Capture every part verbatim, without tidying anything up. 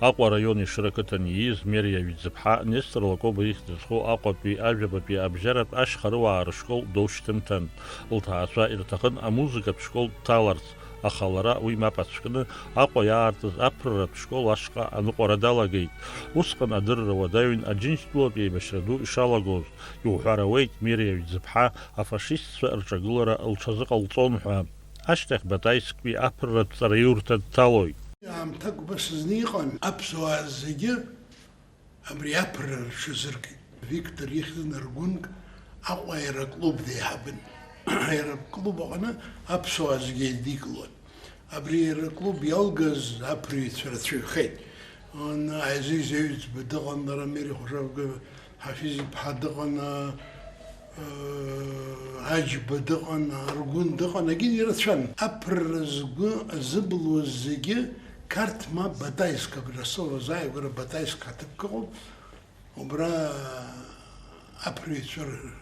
Аҟәа араион Ешыра ақыҭан ииз Мериа Ҩӡыԥҳа Нестор Лакоба ихьӡ зху Аҟәатәи ажәабатәи абжьаратә ашьхарыуаа рышкол доушьҭымҭан. Лҭаацәа ирҭахын амузыкатә школ дҭаларц, аха лара уи мап ацәкны, Аҟәа иаартыз аԥырратә школ ашҟа аныҟәара далагеит. Усҟан адырра уадаҩын Аџьынџьтәылатә еибашьра ду ишалагоз. Иуҳәар ауеит, Мериа Ҩӡыԥҳа афашистцәа рҿагылара лҽазыҟалҵон ҳәа. Ашьҭахь Батаисктәи аԥырратә ҵараиурҭа дҭалоит. Аамҭак убас зны иҟан, аԥсуаа зегьы абри аԥырра рҽазыркит. Виктор ихьӡын аргәынк Аҟәа аероклуб деиҳабын. Аероклуб аҟны аԥсуаа зегьы еидикылон. Абри аероклуб иалгаз аԥырҩцәа рацәаҩхеит. Ан-, Аизиз Аҩӡба дыҟан, лара Мери Хәажавга Ҳафиз иԥҳа дыҟан, а, Аџьба дыҟан, Аргәын дыҟан, егьи ирацәан. Аԥырра згәы азыбылуаз зегьы Қарҭ ма Батаиск, абри асовет ааигәара Батаиск аҭыԥ ыҟоуп, убра аԥырҩцәа р-,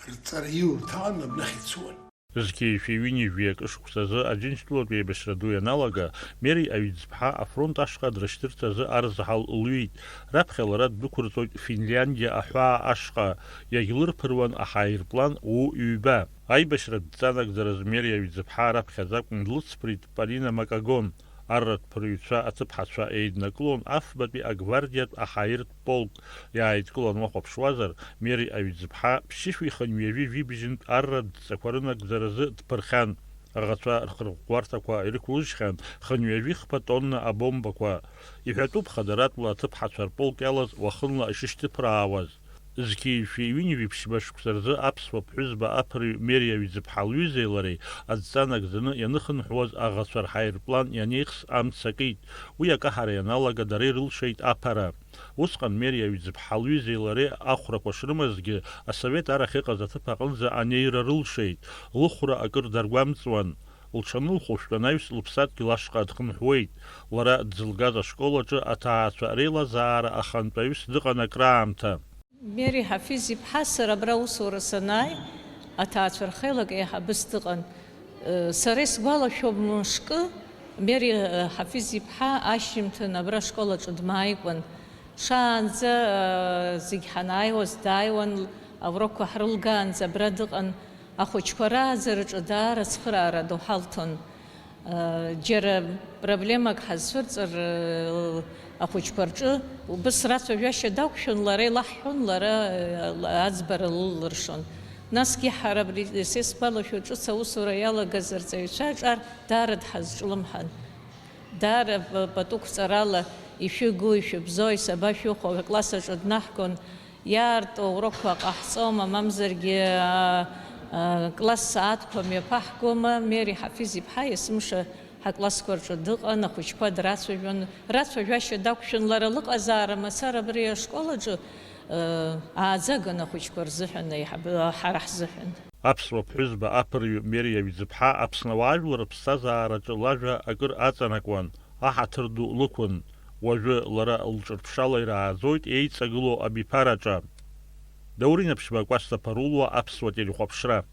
рҵараиурҭа аҟны абнахь ицуан. Зқьи жәшәи ҩынҩажәи акы шықәсазы Аџьынџьтәылатә еибашьра ду ианалага, Мери Аҩӡԥҳа афронт ашҟа дрышьҭырҭазы арзаҳал лҩит. Раԥхьа лара ддәықәырҵоит Финляндиа аҳәаа ашҟа, иагьлырԥыруан аҳаирплан У ҩба. Аибашьратә дҵа нагӡаразы Мери Аҩӡԥҳа раԥхьаӡа акәын длыцԥрит Полина Макагон. Арратә ԥырҩцәа аҭыԥҳацәа еиднакылон афбатәи агвардиатә аҳаиртә полк. Иааидкылан уахәаԥшуазар, Мери Аҩӡԥҳа ԥшьышәи хынҩажәи жәибжьынтә арратә дҵақәа рынагӡаразы дԥырхьан. Аӷацәа рхырӷәӷәарҭақәа ирықәлыжьхьан хынҩажәи хԥа тонна абомбақәа. Иҳәатәуп хадаратәла аҭыԥҳацәа рполк иалаз уахынла ишышьҭыԥраауаз. Зқьи жәшәи ҩынҩажәи ԥшьба шықәса рзы аԥсуа ԥҳәызба аԥырҩ Мери Аҩӡԥҳа лҩызеи лареи адҵа нагӡаны ианыхынҳәуаз аӷацәа рҳаирплан ианеихс амца акит. Уи акаҳара ианалага дара ирылшеит аԥара. Усҟан Мери Аҩӡԥҳа лҩызеи лареи ахәрақәа шрымазгьы, асовет арахь иҟаз аҭыԥ аҟынӡа анеира рылшеит. Лыхәра акыр даргәамҵуан. Лҽанылхошәа анаҩс лыԥсадгьыл ашҟа дхынҳәуеит. Лара дзылгаз ашкол аҿы аҭаацәа реилазаара ахантәаҩыс дыҟан акраамҭа. Мери Ҳафиз-иԥҳа сара абра аусура санааи, аҭаацәа рхеилак еиҳабыс дыҟан. Сара исгәалашәом мышкы, Мери Ҳафиз-иԥҳа ашьжьымҭан абра ашкол аҿы дмааикәан. Шаанӡа зегь ҳанааиуаз дааиуан, аурокқәа ҳрылгаанӡа абра дыҟан. Ахәыҷқәа рааӡараҿы даара ацхыраара ду ҳалҭон. Џьара проблемак ҳазцәырҵыр, ахәыҷқәа рҿы убыс рацәажәашьа дақәшәон, лара илаҳҳәон, лара аӡбара лыллыршон. Насгьы ҳара абри, са исгәалашәо, ҿыц аусура иалагаз арҵаҩцәа аҿар даара дҳазҿлымҳан. Даара п-, пату қәҵарала ишәыгу, ишәыбзои, сабашәыхәо, акласс аҿы днаҳгон. Иаарту аурокқәа ҟаҳҵома, мамзаргьы, а, а, класс сааҭқәа мҩаԥаҳгома, Мери Ҳафиз-иԥҳа есымша ҳаклассқәа рҿы дыҟан, ахәыҷқәа драцәажәон, рацәажәашьа дақәшәон, лара лыҟазаара мацара абри ашкол аҿы, а, ааӡаган ахәыҷқәа рзыҳәан, еиҳаб-, ҳара ҳзыҳәан. Аԥсуа ԥҳәызба аԥырҩы Мери Аҩӡыԥҳа Аԥсны ауаажәлар рыԥсҭазаараҿы лажәа акыр аҵанакуан, аҳаҭыр ду лықәын. Уажәы лара лҿырԥшала ирааӡоит еиҵагылоу абиԥараҿы. Даур Инаԥшьба, Кәасҭа Ԥарулуа, Аԥсуа телехәаԥшра.